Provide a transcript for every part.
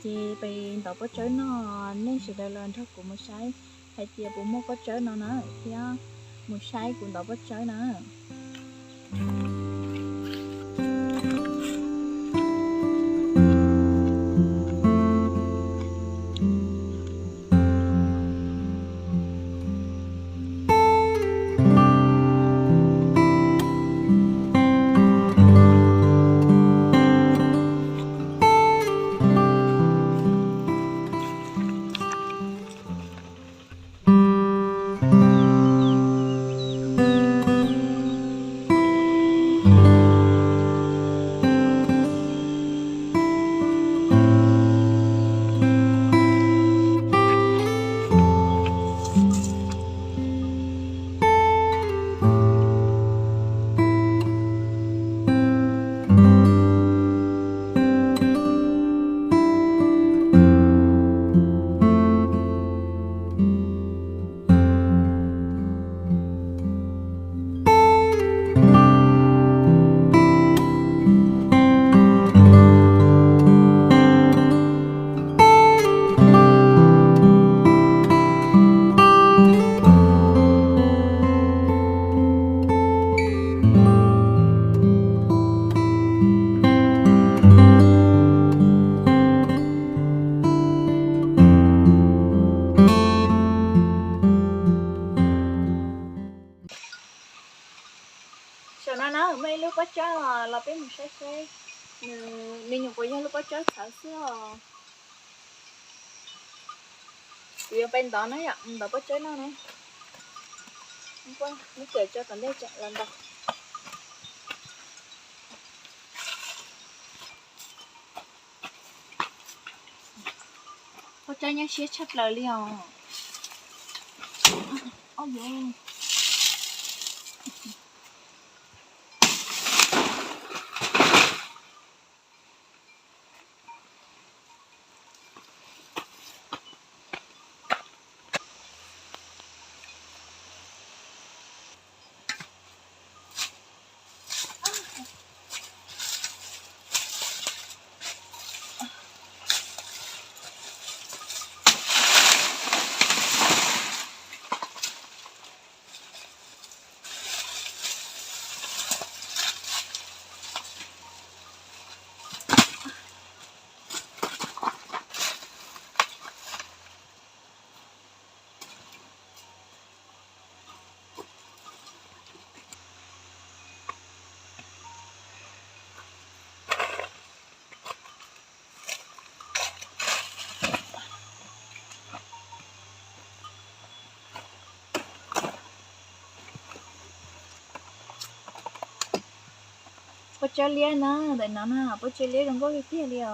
Či pay ntau pua čaư no, nê sơ̆ đaư lơ nthâo kơ mŭ sai, hê či pŭ mŭ pua čaư no na, či mŭ sai kơ ntau pua čaư na. ເຈົ້ານັ້ນນະ ແມ່ລູກປ້າເຈົ້າ ລາວເປັນໝູຊາຍເຊ ໜຶ່ງ ໜຶ່ງຢູ່ກໍຍັງລູກປ້າເຈົ້າສາວເສື້ອ ຢູ່ໄປນຳດອນນະ ຢາກນຳດອນປ້າເຈົ້ານະ ນີ້ ນີ້ເກີດເຈົ້າກັນໄດ້ຈາກລານດອນ. ພວກເຈົ້າຍັງເຊຍຊັບເລີຍ ອໍໂຍ. ພວກເຈົ້າເລຍນະ ໄດ້ນຳນະ ພວກເຈົ້າເລຍ ຕ້ອງກໍເຮັດເພຍເລຍ.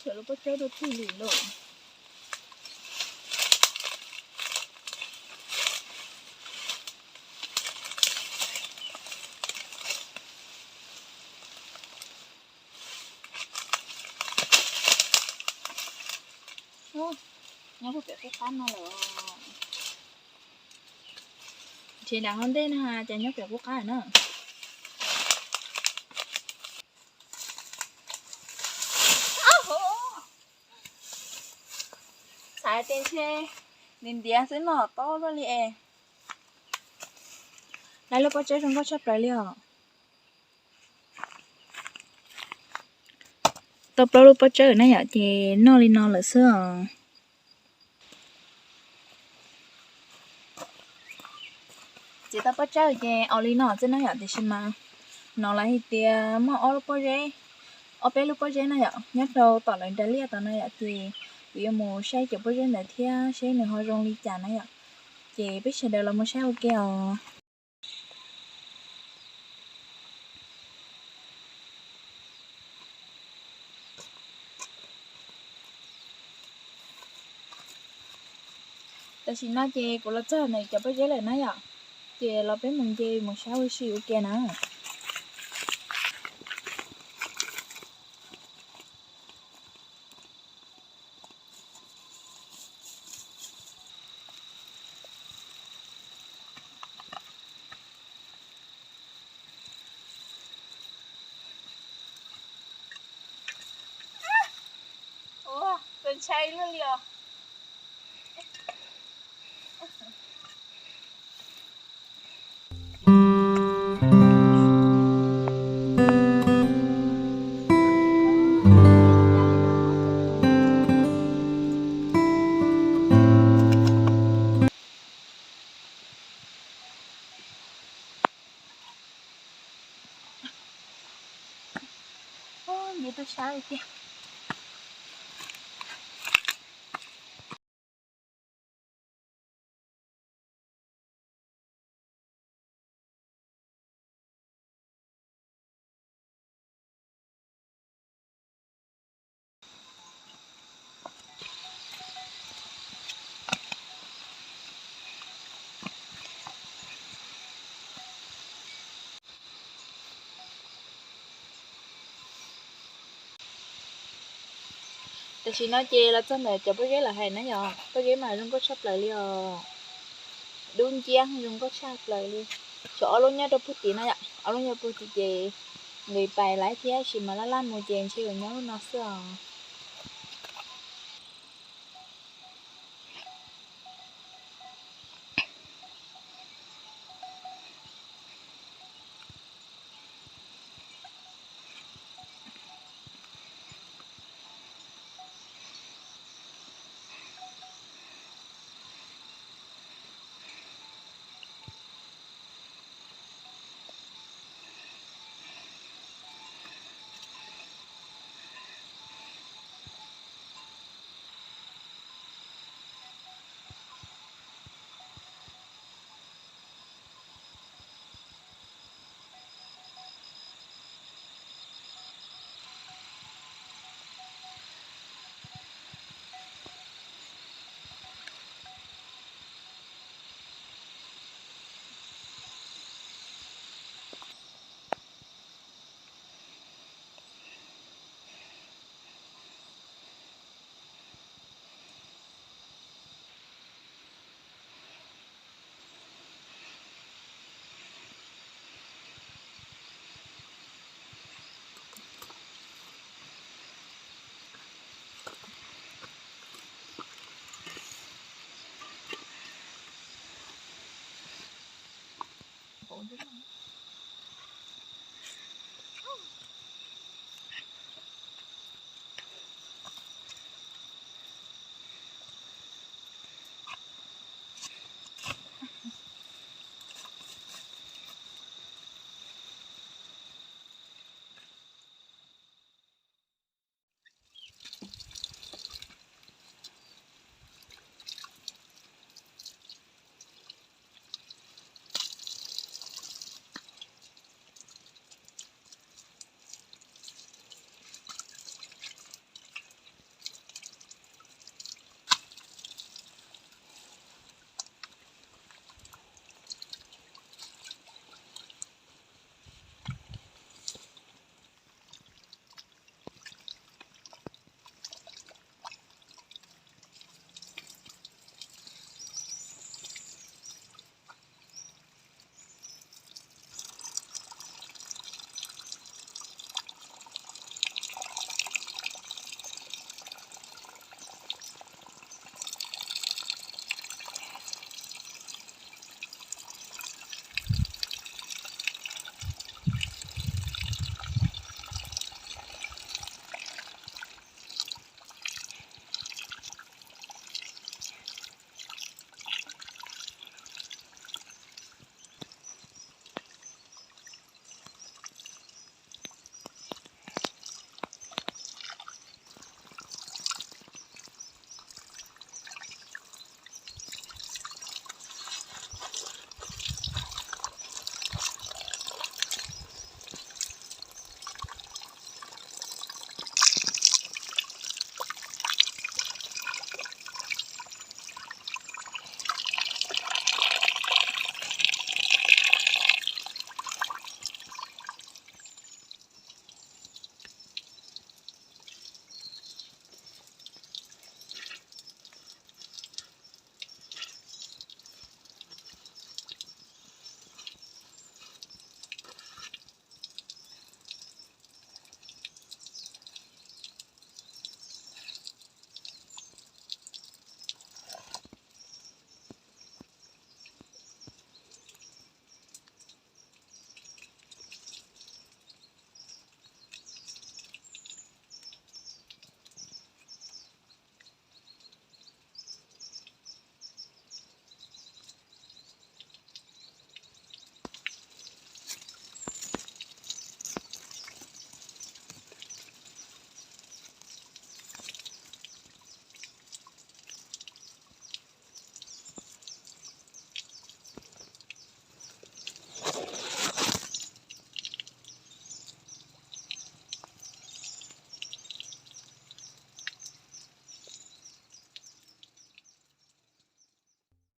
ເກີດລູກປະເຈີໂດດທີ່ຫຼີໂລດ. ໂອ້ ຍັງບໍ່ເປັນຄືກັນນັ້ນແຫຼະ. ເສຍງດັງຫັ້ນເດ້ນະ ຈະຍັງເປັນຄືກັນນະ. ສາຍເຕັນເຊ ດິນດຽງເຊໜໍ່ໂຕໂລດລີເອ. ໄດ້ລູກປະເຈີຊົງກໍຊອບໄປລຽວ. ໂຕໂປລູກປະເຈີນະຢາເຈ ນໍລີນໍເລີເຊ. ເຈຕາປະເຈີເຈ ອໍລີນໍເຈນະຢາເຕຊິມາ ນໍລາຮີເຕຍ ມອອໍລູກປະເຈີ ອໍເປລູກປະເຈີນະຢາ ຍອດໂທຕໍ່ເລີຍດາເລຍຕອນນະຢາເຈ ວິໂອໂມໄຊເຈປະເຈີນະເທຍ ເຊໜຶ່ງຮອດໂຮງລີຈານະຢາ ເຈເປເຊເດີລາໂມໄຊໂອເກອ. ແຕ່ຊິນະເຈ ກູລະຈາໃນຈະປະເຈແຫຼະນະຢາ ເຈລາເປັນເມືອງເຈເມືອງຊາວຊິໂອເກນະ. ໂອ້ ເປັນໄຊເລີຍ. ໂອ້ຍ ເຢັນແຕ່ເຊົ້າເດ. ແຕ່ຊິນະເຈ ລະຈັ່ງໃດຈະບໍ່ເຢັນລະໃຫ້ນະຢອ ບໍ່ເຢັນມາລຸງກໍຊອບເລີຍ ດຸນຈຽງລຸງກໍຊອບເລີຍ ຊໍອາລຸງຍາໂຕປູຕີນະຢອ ອາລຸງຍາໂຕປູຕີເຈ ເລີຍໄປຫຼາຍເທຍຊິມາລະລານໂມເຈນເຊຍອາຍາລຸນນອກເສືອ. ໂອ້ຍ